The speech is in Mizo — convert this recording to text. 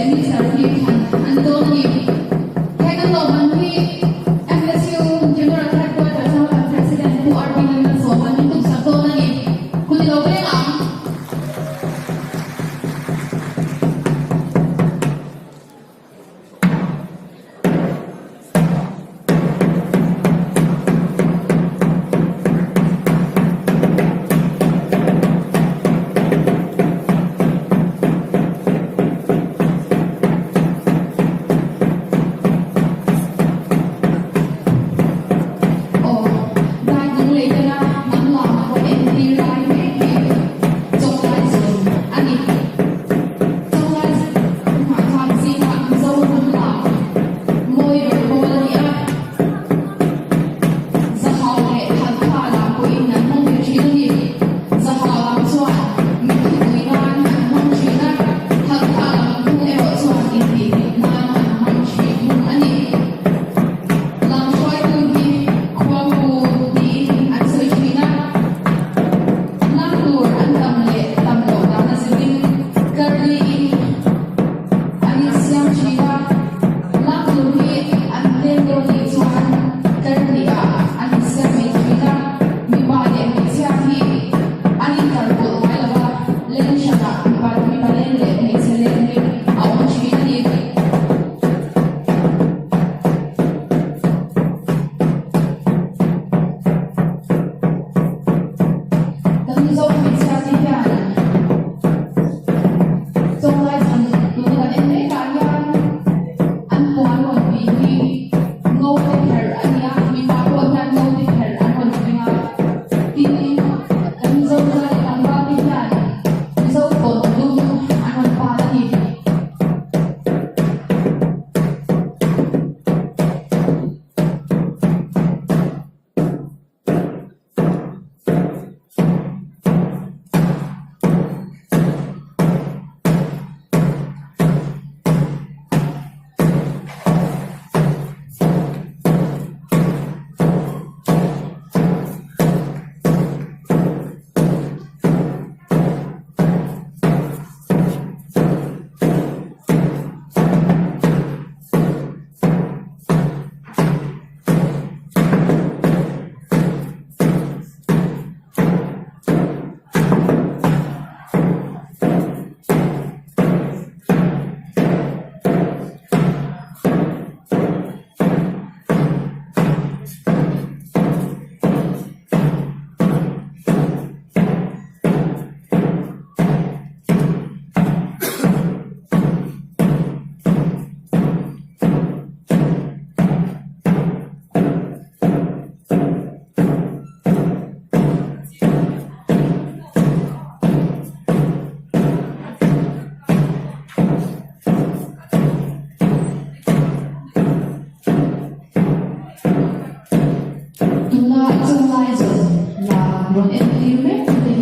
leh Mister hi thlan an ni dawn a ni. He kan lawmman hi MSU General Headquarters a kan President Pu RP Lalmalsawma'n min tumsak dawn a ni. Kut i lo veng ang. Aw, dai dang leh tena hnam lam pawh entir lai mek hi chawngtlai zawn a ni. Chawngtlai hnahthak zingah Mizo hnam lam mawi ber pawl a ni a. Zahau leh Thalkha lam pawhin an hmang ve thin a ni. Zahau lam chuan mitthi pui nan an hmang thin a, Thalkha lam thung erawh chuan intihhlim nan an hmang thin thung a ni. Lam hruaitu hi Khuangpu tiin an sawi thin a. Lam tur an tam leh tam loh dan a zirin Karli-in an insiam thin a. Lam tur hi an tlem deuh nih chuan Karli-ah an insiam mai thin a. Mipa leh hmeichhia hi an inkalpawlh ngai lo a, leng hranah mipa mipa leng leh hmeichhe leng hi a awm thin a ni. Kan Mizo hmeichhia te hian chawnglai chhan tuna kan en mek ah hian an puan rawn tih hi ngo te pherh a ni a, mipa pawh hian ngo te pherh an rawn veng a, tin kan Mizo nula leh tlangval te hian Mizo kawt dum an rawn pan a ni. Tuna chunglai zawn la rawn entir mek te.